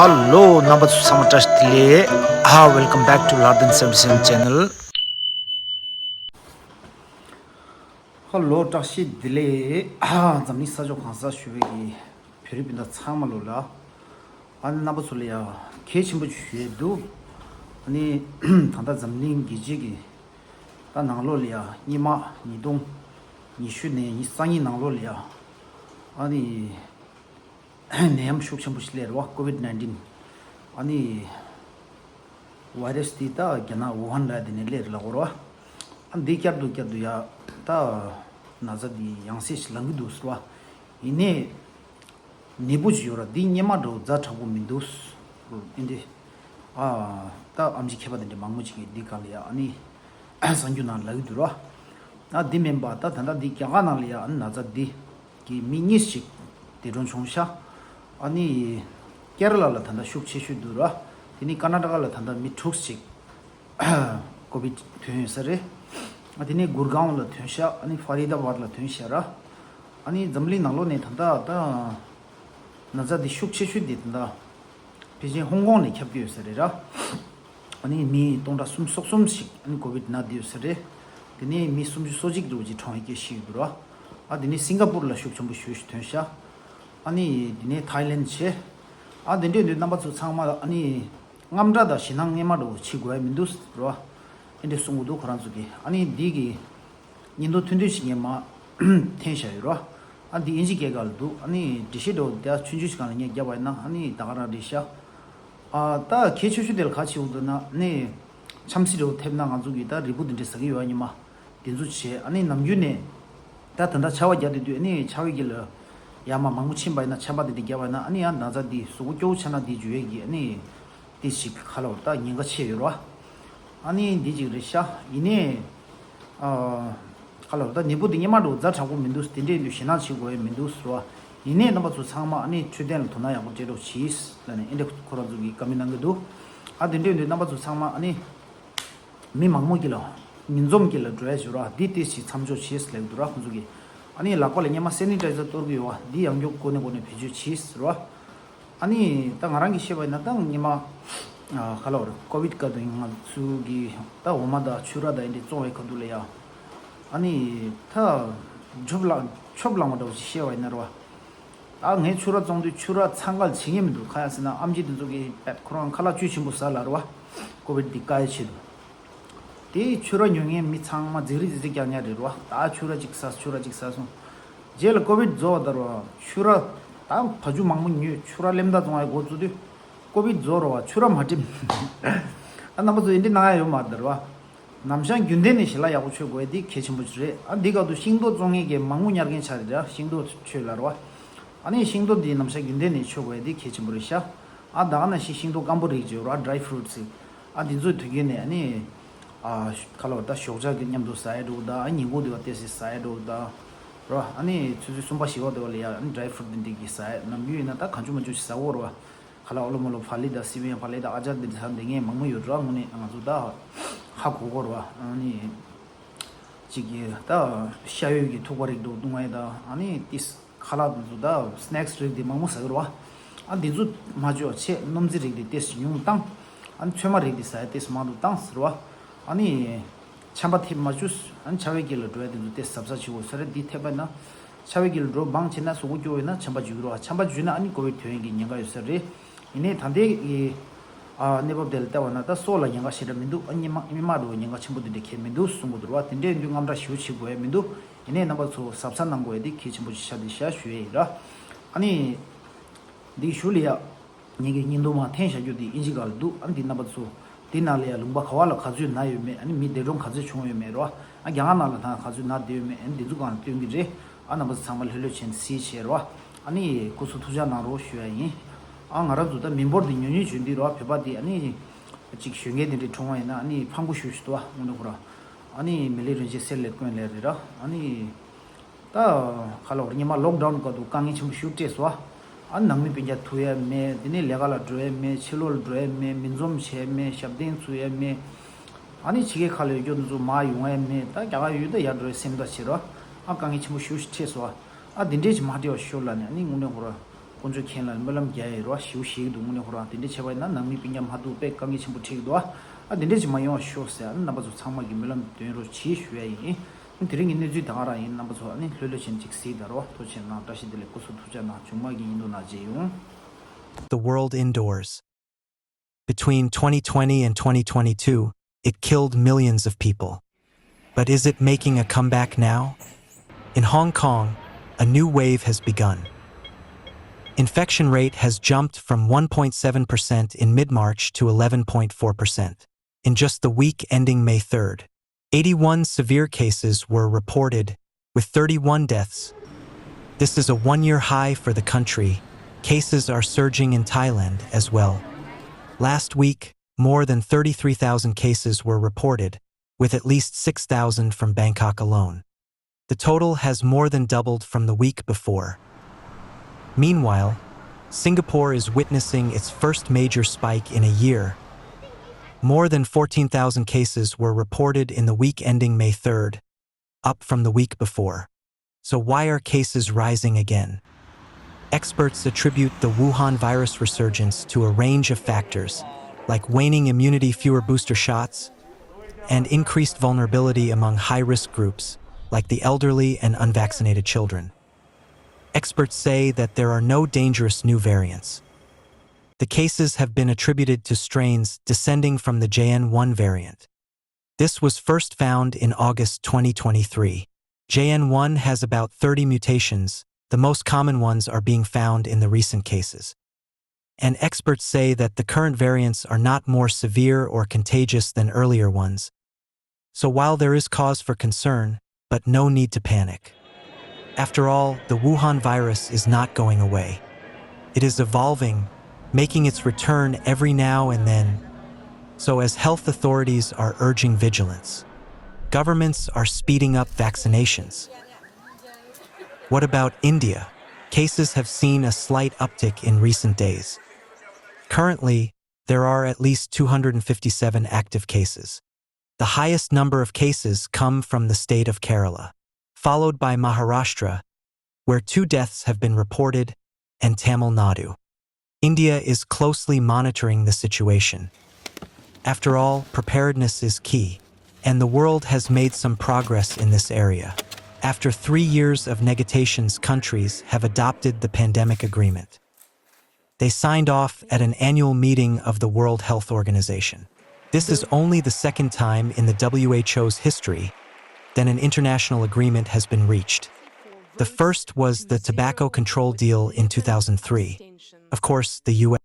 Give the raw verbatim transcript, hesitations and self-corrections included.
ཧ་ལོ། རྣམ་པ་ཚོ་ཚང་མ་བཀྲ་ཤིས་བདེ་ལེགས། ཨ། Welcome back to Lardin seventy-seven channel. ཧ་ལོ། བཀྲ་ཤིས་བདེ་ལེགས། ཨ། འཛམ་གླིང་ས་ཕྱོགས་གང་སར་བཞུགས་པའི་གི་བོད་རིགས་སྤུན་ཟླ་ཚང་མ་ལོ་ལ། ཨ་ནི་རྣམ་པ་ཚོ་ལ་ཡ་གལ་ཆེན་པོ་ཞུ་ཡས་འདུག་ཨ་ནི་ད་ལྟ་འཛམ་གླིང་རྒྱལ་སྤྱི་གི་ད་ནང་ལོགས་ལ་ཡ་སྔོན་མ་ཉིས་སྟོང་ཉི་ཤུ་ནས་ཉི་ཤུ་རྩ་གཉིས་ནང་ལོགས་ལ་ཡ་ཨ་ནི་ནད་ཡམས་ཤུགས་ཆེན་པོ་ཞིག་སླེབས་རེད་བ། ཀོ་བིད་ནའིན་ཊིན། ཨ་ནི་ཝའི་རས་འདི་ད་རྒྱ་ནག་ཝུ་ཧན་ལ་དེ་ནས་སླེབས་རེད་ལབ་ཀྱི་ཡོད་རེད་བ། ཨ་འདི་བསྐྱར་དུ་བསྐྱར་དུ་ཡ་ད་ན་ཚ་འདི་ཡང་སེ་ཞིག་ལངས་ཀྱི་འདུག་ཟེར་བ། ཡིན་ནའི་ནད་འབུ་ཅིག་ཡོད་ར། འདི་སྔོན་མ་འདྲ་བོ་ཛ་དྲག་པོ་མི་འདུག་ཟེར་འདི་འདྲ། ཨ་ད་ཨེམ་ཆི་མཁས་པ་དེ་འདྲ་མང་པོ་ཅིག་གིས་འདི་སྒང་ལ་ཡ་ཨ་ནི་གསར་འགྱུར་ནང་ལབ་ཀྱི་འདུག་ར། ཨ་འདི་མིན་པ་ད་ད་ལྟ་འདི་རྒྱ་གར་ནང་ལ་ཡ་ཨ་ནི་ན་ཚ་འདི་གི་མི་གཉིས་ཤིག་འདས་གྲོངས་བྱུང་ཤག་ཨ་ནི་ཀེ་ར་ལ་ལ་ད་ལྟ་ཤུགས་ཆེ་ཤོས་འདུག་ར། དེ་ནས་ཀར་ན་ཊ་ཀ་ལ་ད་ལྟ་མི་དྲུག་ཅིག་ཀོ་བིད་ཐོན་ཡོད་ས་རེད། ཨ་དེ་ནས་གུར་གའོན་ལ་ཐོན་ཤག་ཨ་ནི་ཧྥ་རི་དཱ་བཱད་ལ་ཐོན་ཤག་ར། ཨ་ནི་འཛམ་གླིང་ནང་ལོགས་ནས་ད་ལྟ་ད་ན་ཚ་འདི་ཤུགས་ཆེ་ཤོས་འདི་ད་ལྟ་ཕལ་ཆེར་ཧོང་ཀོང་ནས་ཁྱབ་ཀྱི་ཡོད་ས་རེད་ར། ཨ་ནི་མི་སྟོང་ཕྲག་སུམ་ཅུ་སོ་གསུམ་ཞིག་ཨ་ནི་ཀོ་བིད་ན་བསྡད་ཡོད་ས་རེད། དེ་ནས་མི་སུམ་ཅུ་སོ་གཅིག་འདྲ་བོ་ཅིག་གྲོངས་ཡོད་སྐད་ཤེས་ཀྱི་འདུག་ར། ཨ་དེ་ནས་སིང་ག་པུར་ལ་ཤུགས་ཆེན་པོ་ཞེ་པོ་ཞིག་ཐོན་ཤག་ཨ་ནི་དེ་ནས་ཐའི་ལེན་བྱས། ཨ་དེ་འདྲས་འདུག་རྣམ་པ་ཚོ་ཚང་མ་ཨ་ནི་དངངས་སྐྲག་དང་ཞེད་སྣང་སྔོན་མ་འདྲ་བོ་བྱེད་དགོས་ཡ་མི་འདུག་ར། ཨེ་འདྲས་གསུང་གི་འདུག་ཁོ་རང་ཚོ་གིས། ཨ་ནི་འདི་གི་བརྙན་ཐུང་ཐུང་ཐུང་ཞིག་ངས་མར་འཐེན་བཞག་ཡོད་ར། ཨ་འདི་དབྱིན་ཇི་སྐད་སྒང་ལ་འདུག་ཨ་ནི་འགྲེལ་བཤད་འདྲ་བོ་དེ་ཆུང་ཆུང་ཞིག་སྒང་ལ་ངས་བརྒྱབ་པ་ཡིན་ན་ཨ་ནི་ད་ག་རང་རེད་ཤག་ཨ་ད་གལ་ཆེ་ཤོས་དེ་ལ་ག་བྱེད་འདུག་ན་ཨ་ནི་འཆམ་སྲིད་འདྲ་བོ་ཐེབས་ན་ང་ཚོ་གིས་ད་རིལ་བུ་དེ་འདྲས་ཟ་གི་ཡོད་ཨ་ཉི་མ། དེ་ཚོ་བྱས། ཨ་ནི་ནམ་རྒྱུན་ནས་ད་ད་ལྟ་ཆར་པ་རྒྱག་བསྡད་དུས་ཨ་ནི་ཆར་པའི་དཀྱིལ་ལ་ཡར་མར་མང་པོ་ཕྱིན་པ་ཡིན་ན་ཆར་པ་དེ་འདྲ་བརྒྱབ་པ་ཡིན་ན་ཨ་ནི་ཡང་ན་ཚ་འདི་གཟུགས་པོ་སྐྱོ་བོ་ཆགས་ན་འདི་འཇུ་ཡས་ཀྱི་ཨ་ནི་དེ་ཞིག་ག་ལབ་ད་ཉེན་ཁ་ཆེ་ཡོད་རེད་བ། ཨ་ནི་འདི་ཅིག་རེད་ཤག་ཡིན་ནའི་ཨ་ག་ལབ་ད་ནད་འབུ་འདི་སྔོན་མ་འདྲ་བོ་ཛ་དྲག་པོ་མི་འདུག་དེ་འདྲས་འདུག་ཞེད་སྣང་བྱེད་དགོས་ཡས་མི་འདུག་ཟེར་བ། ཡིན་ནའི་རྣམ་པ་ཚོ་ཚང་མ་ཨ་ནི་འཕྲོད་བསྟེན་ལ་དོ་སྣང་ཡག་པོ་སྤྲད་རོགས་གྱིས་ལབ་ནས་ཨེ་འདྲས་ཁོ་རང་ཚོ་གིས་བཀའ་མོལ་གནང་གི་འདུག་ཨ་དེ་འདྲས་འདུག་རྣམ་པ་ཚོ་ཚང་མ་ཨ་ནི། མི་མང་པོ་གྱི་ལ་ཉིས་འཛོམས་ཀྱི་ལ་འགྲོ་ཡ་བྱོས་ར། འདི་ཏོག་ཙམ་མཚམས་འཇོག་བྱེད་ཟེར་ལབ་འདུག་ར་ཁོང་ཚོ་གིས། ཨ་ནི་ལག་པ་ལ་སྔོན་མ་སེ་ནི་ཊའི་ཛར་གཏོར་གྱི་ཡོད་པ་འདི་ཡང་བསྐྱར་ཁོ་ནས་ཁོ་ནས་བེད་སྤྱོད་བྱེད་ཟེར་ར། ཨ་ནི་ད་ང་རང་གིས་བཤད་པ་ཡིན་ན་ད་སྔོན་མ་ཨ་ག་ལབ་རེད། ཀོ་བིད་སྐབས་དུ་ང་ཚོ་གི་ད་འོ་མ་དང་ཕྱུར་ར་དང་འདི་བཙོང་བའི་ཁ་ཐུག་ལ་ཡ། ཨ་ནི་ད་ཆོབ་ལ་ཆོབ་ལངས་པ་འདྲ་བོ་ཞིག་བཤད་པ་ཡིན་ན་ར་བ། ད་ངས་ཕྱུར་ར་བཙོང་དུས་ཕྱུར་ར་ཚང་ཀ་ལ་བྱེད་ངེས་མི་འདུག་གང་ཡིན་ཟེར་ན་ཨེམ་ཆི་དེ་ཚོ་གིས་པད་ཁོ་རང་ཁ་ལག་བཅུད་ཆེན་པོ་ཟ་ལབ་རེད་བ། ཀོ་བིད་འདི་བཀག་ཡ་ཆེད་དུ། དེ་ཕྱུར་ར་ཉོ་མཁན་མི་ཚང་མ་རྫིག་རི་རྫིག་རི་རྐྱང་རྐྱང་རེད་རེད་བ། ད་ཕྱུར་ར་གཅིག་ཟ་ཕྱུར་ར་གཅིག་ཟ་སོང་། རྗེས་ལ་ཀོ་བིད་རྫོགས་པ་ད་རེད་བ། ཕྱུར་ར་ད་བ་ཕྱུགས་མང་པོ་ཉོས་ཕྱུར་ར་ལེམ་ད་བཙོང་ཡ་འགོ་བཙུགས་དུས། ཀོ་བིད་རྫོགས་རེད་བ་ཕྱུར་ར་མ་སྒྲིམ། ཨ་རྣམ་པ་ཚོ་འདི་འདྲས་གནང་ཡ་ཡོད་མ་རེད་རེད་བ། ནམ་ཞག་རྒྱུན་ལྡན་ནས་ཞལ་ལག་ཡག་པོ་མཆོད་དགོས་ཡ་འདི་གལ་ཆེན་པོ་ཞིག་རེད། ཨ་འདི་སྐབས་དུ་ཤིང་ཏོག་བཙོང་མཁན་གྱི་མ་དངུལ་ཉར་མཁན་ཆགས་རེད་ར། ཤིང་ཏོག་མཆོད་ལབ་རེད་བ། ཨ་ནི་ཤིང་ཏོག་འདི་ནམ་ཞག་རྒྱུན་ལྡན་ནས་མཆོད་དགོས་ཡ་འདི་གལ་ཆེན་པོ་རེད་ཤག་ཨ་ད་ག་ནང་བཞིན་ཤིང་ཏོག་སྐམ་པོ་རིགས་ཅིག་ཡོད་ར། ཌ་རའི་ཕུ་རུ་ཊི་སི། ཨ་འདི་ཚོའི་དུས་རྒྱུན་ནས་ཨ་ནི་ཨ་ག་ལབ་ད་ཞོགས་ཇ་གི་མཉམ་དུ་ཟ་ཡ་འདྲ་བོ་དང་ཨ་ཉིན་གུང་དེ་བ་ཏོག་ཙམ་ཟ་ཡ་འདྲ་བོ་དང་ར། ཨ་ནི་ཆུ་ཚོད་གསུམ་པ་བཞི་པ་དེ་བ་ལ་ཡ་ཨ་ནི་ཌ་རའི་ཕུ་རུ་ཊི་འདི་འདྲས་ཀྱི་ཟ་ཡ་ནམ་རྒྱུན་ཡིན་ན་ད་གང་བྱུང་མང་བྱུང་ཞིག་ཟ་གི་ཡོད་རེད་བ། ཁ་ལག་ཨོ་ལོ་མོ་ལོ་ཕ་ལི་དང་སི་བན་ཕ་ལི་དང་ཨ་ཅར་འདི་འདྲ་ཟ་འདི་ངས་མང་པོ་ཡོད་ར། དངོས་གནས་ང་ཚོ་ད་ཧ་གོ་གོ་ར་བ། ཨ་ནི་གཅིག་གི་ད་ཤ་ཡོད་ཀྱི་ཐུག་པ་རིགས་འདུག་བཏུང་བ་ཡི་ད་ཨ་ནི་ཏིས་ཁ་ལག་འདི་ཚོ་ད་སི་ནེག་སི་རིགས་འདི་མང་པོ་ཟ་གི་ར་བ། ཨ་འདི་ཚོ་མ་བཅོས་ཆེད་སྣུམ་རྩི་རིགས་འདི་ཏིས་ཉུང་བཏང་། ཨ་ནི་ཚོད་མ་རིགས་འདི་ཟ་ཡ་ཏིས་མང་དུ་བཏང་ཟེར་བ། ཨ་ནི། ཆམ་པ་ཐེབས་མ་བཅུག་ཨ་ནི་ཆར་པའི་དཀྱིལ་ལ་འགྲོ་ཡ་དེ་ཚོ་དེ་གཟབ་གཟབ་བྱེད་དགོས་ས་རེད། འདི་ཐེབས་པ་ན་ཆར་པའི་དཀྱིལ་ལ་འགྲོ་བང་བྱས་ན་གཟུགས་པོ་སྐྱོ་བོ་ཡོད་ན་ཆམ་པ་འཇུ་གི་རེད་བ། ཆམ་པ་འཇུས་ན་ཨ་ནི་ཀོ་བིད་ཐོན་ཡས་ཀྱི་ཉེན་ཁ་ཡོད་ས་རེད། ཡིན་ནའི་ད་ལྟའི་གི་ཨ་གནས་བབ་དེ་ལ་བལྟས་པ་ན་ད་སྲོག་ལ་ཉེན་ཁ་ཞེ་དྲག་མི་འདུག་ཨ་སྔོན་མ་སྔོན་མ་འགྲོ་བའི་ཉེན་ཁ་ཆེན་པོ་དེ་འདྲ་གང་ཡང་མི་འདུག་གསུང་གི་འདུག་ར་བ། དེ་འདྲའི་དུས་དངངས་སྐྲག་ཞེ་པོ་བྱེད་དགོས་ཡ་མི་འདུག་ཡིན་ནའི་རྣམ་པ་ཚོ་གཟབ་གཟབ་གནང་དགོས་ཡ་དེ་གལ་ཆེན་པོ་ཞིག་ཆགས་བསྡད་ཤག་ཞུ་ཡ་ཡིན་ར། ཨ་ནི། འདིའི་གཞུག་ལ་ཡ། ངེད་ཀྱི་བརྙན་ཐུང་མར་འཐེན་བཞག་རྒྱུ་དེ་ཨིན་ཇི་སྒང་ལ་འདུག་ཨ་ནི་འདི་རྣམ་པ་ཚོ། འདི་ནང་ལ་ཡ་ལུང་པ་ག་བ་ལ་ག་ཚོད་ན་ཡོད་མེད། ཨ་ནི་མི་འདས་གྲོངས་ག་ཚོད་བྱུང་ཡོད་མེད་རོ། ཨ་རྒྱ་གར་ནང་ལ་ད་ག་ཚོད་ན་བསྡད་ཡོད་མེད། ཨ་ནི་འདི་ཚོ་སྒང་ལ་སྟོན་གྱི་རེད། ཨ་རྣམ་པ་ཚོ་ཚང་མ་ལྷོད་ལྷོད་བྱས་ནས་གཟིགས་བྱས་རོ། ཨ་ནི་སྐུ་གཟུགས་ཐུགས་ཅག་གནང་རོགས་ཞུ་ཡ་ཡིན། ཨ་ང་རང་ཚོ་ད་མི་འབོར་འདི་ཉུང་ཉུང་བྱུང་དུས་རོ། བོད་པ་འདི་ཨ་ནི། གཅིག་གཞོན་སྐྱེས་དེ་འདྲའི་འཁྲུངས་པ་ཡིན་ན་ཨ་ནི་ཕངས་པོ་ཞེ་པོ་ཞིག་འདུག་ཨ་དངོས་གནས་ཁོ་རང་། ཨ་ནི་མི་ལི་རིན་ཆེན་གསེར་ལས་དཀོན་ལས་རེད་ར། ཨ་ནི། ད། ཁ་ལོ་ར་སྔོན་མ་ལོག་ཌའུན་སྐབས་དུ་དཀའ་ངལ་ཆེན་པོ་ཞེ་པོ་འཕྲད་སོང་ཨ། ཨ་ནང་མི་སྤུན་ཀྱག་ཐུག་ཡ་མེད། དེ་ནས་ལས་ཀ་ལ་འགྲོ་ཡ་མེད། ཕྱི་ལོགས་ལ་འགྲོ་ཡ་མེད། མི་འཛོམས་བྱས་མེད། ཞབས་བརྟན་ཚུགས་ཡ་མེད། ཨ་ནི་ཕྱི་རྒྱལ་ཁག་ལ་ཡོད་རྒྱུ་འདི་ཚོ་མར་ཡོང་ཡ་མེད། ད་རྒྱ་གར་ཡོད་ད་ཡར་འགྲོ་ཡ་སེམས་ཐག་བྱེད་རོགས། ཨ་དཀའ་ངལ་ཆེན་པོ་ཞེ་པོ་ཞིག་འཕྲད་སོང་ཨ། ཨ་འདི་འདྲས་ཅིག་མ་འཕྲད་པ་ཤོག་ལབ་ནས་ཨ་ནི་དངོས་གནས་ཁོ་ར། དཀོན་མཆོག་མཁྱེན་ལ་སྨོན་ལམ་རྒྱག་ཡ་ཡིན་རོ། ཞེ་པོ་ཞིག་འདུག་དངོས་གནས་ཁོ་རང་དེ་འདྲས་བྱས་པ་ཡིན་ན་ནང་མི་སྤུན་ཀྱག་མ་ཐུག་པས་དཀའ་ངལ་ཆེན་པོ་འཕྲད་ཀྱི་འདུག་ཨ། ཨ་དེ་འདྲས་ཅིག་མ་ཡོང་བ་ཤོག་ཟེར། ཨ་ནི་རྣམ་པ་ཚོ་ཚང་མ་གི་སྨོན་ལམ་འདོན་རོགས་གྱིས་ཞུ་ཡ་ཡིན། དེ་རིང་གི་གནས་ཚུལ་ད་ག་རང་ཡིན། རྣམ་པ་ཚོ་ཨ་ནི་ལྷོད་ལྷོད་བྱས་ནས་ཅིག་གཟིགས་དང་རོ། ཐུགས་རྗེ་གནང་། བཀྲ་ཤིས་བདེ་ལེགས། སྐུ་གཟུགས་ཐུགས་ཅག་གནང་། མཇུག་མ་གི་ཡིན་འདུག་ན་མཇལ་ཡོང་། The world endures. Between twenty twenty and twenty twenty-two, it killed millions of people. But is it making a comeback now? In Hong Kong, a new wave has begun. Infection rate has jumped from one point seven percent in mid-March to eleven point four percent in just the week ending May third. Eighty-one severe cases were reported, with thirty-one deaths. This is a one-year high for the country. Cases are surging in Thailand as well. Last week, more than thirty-three thousand cases were reported, with at least six thousand from Bangkok alone. The total has more than doubled from the week before. Meanwhile, Singapore is witnessing its first major spike in a year. More than fourteen thousand cases were reported in the week ending May third, up from the week before. So why are cases rising again? Experts attribute the Wuhan virus resurgence to a range of factors, like waning immunity, fewer booster shots, and increased vulnerability among high-risk groups, like the elderly and unvaccinated children. Experts say that there are no dangerous new variants. The cases have been attributed to strains descending from the J N one variant. This was first found in August twenty twenty-three. J N one has about thirty mutations, the most common ones are being found in the recent cases. And experts say that the current variants are not more severe or contagious than earlier ones. So while there is cause for concern, but no need to panic. After all, the Wuhan virus is not going away. It is evolving, making its return every now and then. So as health authorities are urging vigilance, governments are speeding up vaccinations. What about India? Cases have seen a slight uptick in recent days. Currently, there are at least two hundred fifty-seven active cases. The highest number of cases come from the state of Kerala, followed by Maharashtra, where two deaths have been reported, and Tamil Nadu. India is closely monitoring the situation. After all, preparedness is key, and the world has made some progress in this area. After three years of negotiations, countries have adopted the pandemic agreement. They signed off at an annual meeting of the World Health Organization. This is only the second time in the W H O's history that an international agreement has been reached. The first was the tobacco control deal in two thousand three. Of course, the U S